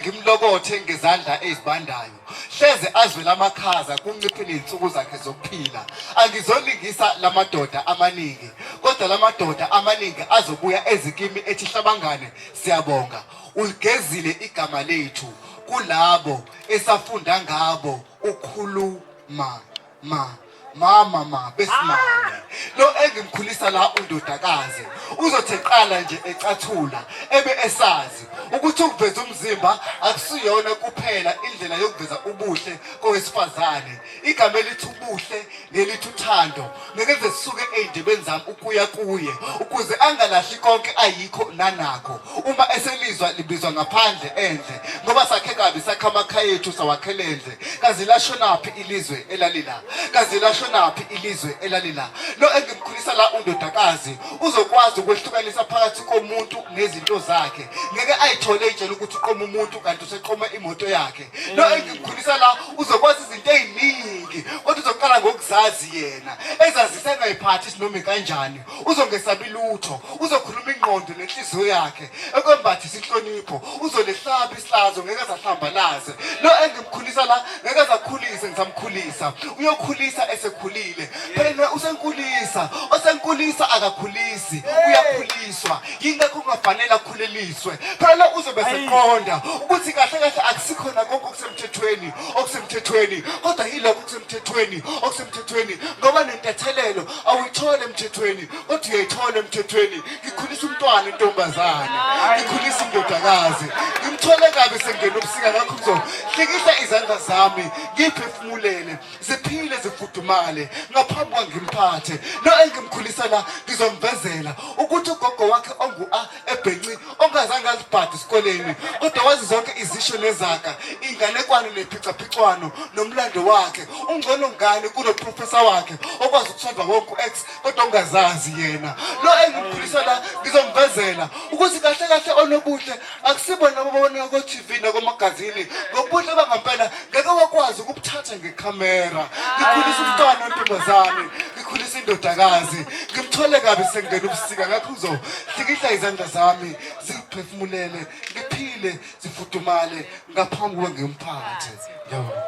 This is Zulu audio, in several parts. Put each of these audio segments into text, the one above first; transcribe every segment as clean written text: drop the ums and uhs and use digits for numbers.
Ngimlokothe ngezandla ezibandayo, hleze azwe lamakhaza kunciphe nezinsuku zakhe zokuphila. Angizolingisa lamadoda amaningi, kodwa lamadoda amaningi azobuya ezikimi ethi hlabangane siyabonga. Uligezile igama lethu kulabo esafunda ngabo ukhuluma ma mama ma besimame lo engimkhulisa la undodakazi uzothi eqala nje ecathula ebe esazi ukuthi ukuveza umzimba akusiyona kuphela indlela yokuveza ubuhle kowesifazane. Igama elithi ubuhle nelithi uthando ngeke lize sisuke ey'ndebeni zami ukuya kuye ukuze angalahli konke ayikho nanakho uma eselizwa libizwa ngaphandle endle ngoba sakhe kabi sakha amakhaya ethu sawakhela endle. Kazi lashonaphi ilizwe elalila? Kazi lashonaphi ilizwe elalila? Lo engimkhulisa la undodakazi uzokwazi ukwehlukanisa phakathi komuntu nezinto zakhe. Ngeke ayithole itshela ukuthi uqoma umuntu kanti useqoma imoto yakhe. Lo engimkhulisa la uzokwazi izinto eziningi kodwa uzoqala ngokuzazi yena. Ezazise engayiphathi isinoma kanjani. Uzongesabi lutho, uzokhuluma ingqondo nenhliziyo yakhe. Ekwembathisa inhlonipho, uzolehlaba ihlazo ngeke azahlambalaze. Lo engimkhulisa la ngeke azakhulise ngisamkhulisa. Uyokhulisa esekhulile. Phela lo usenkulisa, osenkulisa akakhulisi, uyakhuliswa. Yingakho kungafanele akhuleliswe. Phela lo uzobe seqonda ukuthi kahle kahle akusikhona konke okusemthethweni, okusemthethweni, kodwa yilokho okusemthethweni, okusemthethweni ngoba nentethelelo awuyitholi emthethweni kodwa uyayithola emthethweni. Ngikhulisa umntwana intombazane, ngikhulisa indodakazi, ngimthole kabi sengena ubusika, ngakho ngizohlikihla izandla zami ngiphefumulele ziphile zifudumale ngaphambi kwa ngimphathe. Lo engimkhulisa la ngizomvezela ukuthi ugogo wakhe ongu-A ebhenci ongazange azibhade esikoleni kodwa wazi zonke izisho nezaga, inganekwane nephicaphicwano nomlando wakhe ungcono ngani kunoprofesa wakhe okwazi ukusolva wonke u-X kodwa ongazazi yena. Lo engimkhulisa la ngizomvezela ukuthi kahle kahle onobuhle akusibona ababona ko-TV nakomagazini, ngobuhle bangampela ngeke wakwazi ukubuthatha ngekhamera. Ngikhulisa umntwana ontombazane, ngikhulisa indodakazi, ngimthole kabi sengena ubusika, ngakho ngizohlikihla izandla zami ziphefumulele ngiphile zifudumale ngaphambi kokuba ngimphathe. Ngiyabonga.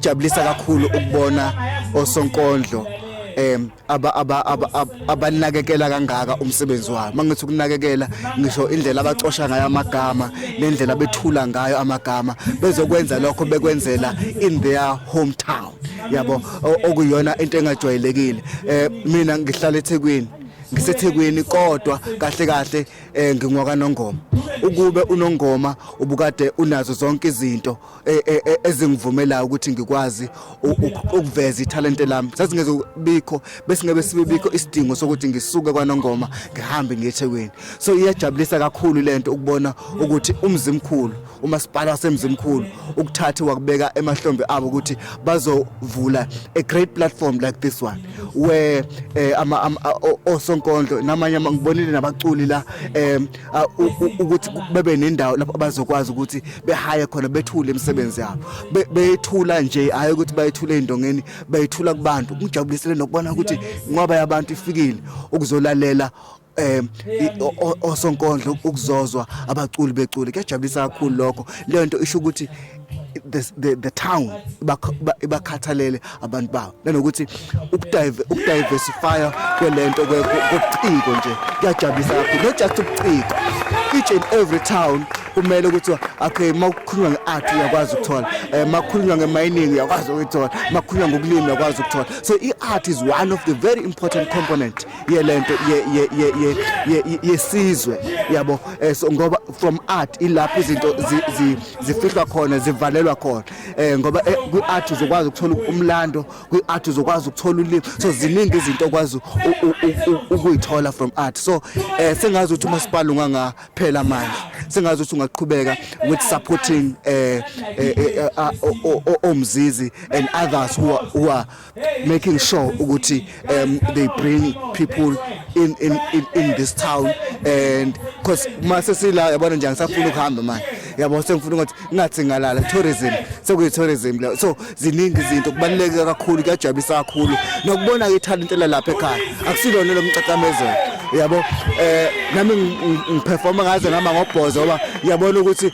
Jabulisa kakhulu ukubona osonkondlo aba aba abanakekela kangaka umsebenzi wabo. Mangithi ukunakekela ngisho indlela abacosha ngayo amagama nendlela bethula ngayo amagama, bezokwenza lokho bekwenzela in their hometown, yabo, okuyona into engajwayelekile. Mina ngihlala eThekwini, ngiseThekwini, kodwa kahle kahle ngingwakaNongoma. Ukube uNongoma ubukade unazo zonke izinto ezingivumelayo ukuthi ngikwazi ukuveza ithalente lami, sasingeze bikho, besingebe sibibikho isidingo sokuthi ngisuke kwaNongoma ngihambe ngiye eThekwini. So iyajabulisa kakhulu lento ukubona ukuthi uMzimkhulu, umasipala waseMzimkhulu ukuthathe wakubeka emahlombe abo ukuthi bazovula a great platform like this one where ama osonkondlo namanye ngibonile nabaculi la ukuthi bebe nendawo lapho abazokwazi ukuthi behaye khona bethule imisebenzi yabo, beyethula nje, hayi ukuthi bayethule ezindongeni, bayethula kubantu. Kungijabulisile nokubona ukuthi inqwaba yabantu ifikile ukuzolalela osonkondlo, ukuzozwa abaculi becule. Kuyajabulisa kakhulu lokho. Leyo nto isho ukuthi the town ibakhathalele abantu bawo, nanokuthi ukudiversifya kwelento kobuciko nje kuyajabulisa kakhulu. Not just ubuciko, each and every town kumele ukuthi okay, uma kukhulunywa nge-art uyakwazi ukuthola, uma kukhulunywa nge-mining uyakwazi ukuyithola, uma kukhulunywa ngokulima uyakwazi ukuthola. So i-art is one of the very important component yelento yesizwe, yabo. So ngoba from art ilapho izinto zifihlwa khona, zivalelwa khona, ngoba kwi-art uzokwazi ukuthola umlando, kwi-art uzokwazi ukuthola ulimi. So ziningi izinto okwazi ukuyithola from art. So sengazi ukuthi umasipala ungangaphela amandla, sengazi ukuthi ungaqhubeka with supporting omzizi and others who are making sure ukuthi they bring people in this town. And because mase sila, yabona nje, angisafuna ukuhamba manje, yabo, sengifuna ukuthi ngathi ngalala. Tourism, sekuyi tourism la. So ziningi izinto, kubaluleke kakhulu, kuyajabulisa kakhulu nokubona ke ithalente lapha ekhaya, akusilona lomcacamezelo. Yabo, nami ngiperforma ngaze ngama ngobhozo, ngoba ngiyabona ukuthi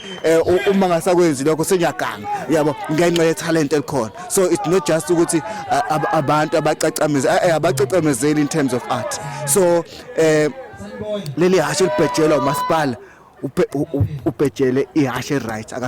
uma ngasakwenzi lokho sengiyaganga, yabo, ngenxa ye talent elikhona. So it's not just ukuthi abantu abacacameze, abacacamezeli in terms of art. So leli hashe libhejelwa umasipala, ubhejele ihashe, right?